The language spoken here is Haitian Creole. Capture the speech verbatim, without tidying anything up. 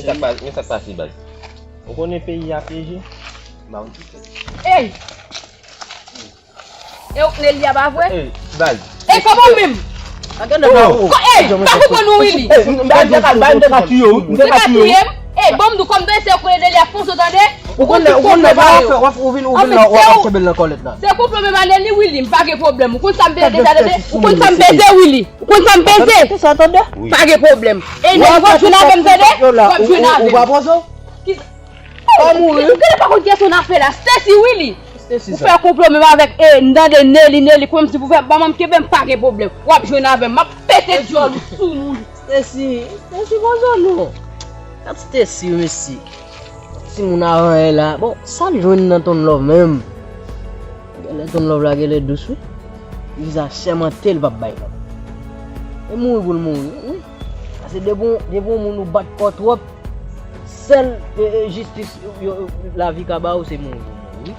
Sa k pa, men sa k pase, baz. Ou konnen peyi a pyeje? Ba yon ti kè. Ey! E ou k Nelly a pa vre? Ey, baz. E kòman ou menm? Gade la ou. Ko- Ey, pa konprann ou Willy. Ey, m te ka, m te ka tiye w, m te Se ka ka tiye w. Tiye m? Ey, banm di w kòm se ou k Nelly a fonse tande. Ou konn ou konn nan pa fè w ap ouvri ouvri la w ap kenbe l nan kòlèt la. Se konplo menm a Nelly Willy, m pa gen pwoblèm. Ou konn sa m peze deja tande? Ou konn sa m peze Willy? Ou konn sa m peze? Te sa tande? Pa gen pwoblèm. E Nelly w ap jwenn avè m tande? W ap jwenn avè Ou pa m. poze w? Ki- Oh, mouri. Gade pa konn kiyès ou nan afè la. Stacy Willy. Ou fè konplo menm avèk e m tande Nelly, Nelly kòmsi pou fè ban manm kenbe m pa gen pwoblèm. W ap jwenn avè m. M ap pete dyòl ou sou moun. Stacy, Stacy poze w non. Gad Stacy mesye. Timoun avan yè la. Bon, sa l jwenn nan Ton Love menm? Genlè Ton Love la genlè dous wi. Li sa sèmante l p ap bay lòt. E mouri pou l mouri wi. Paske depi yon depi yon moun ou bat kò twòp, sèl e, e, jistis yo, yo, lavi ka ba ou se mouri pou mouri wi.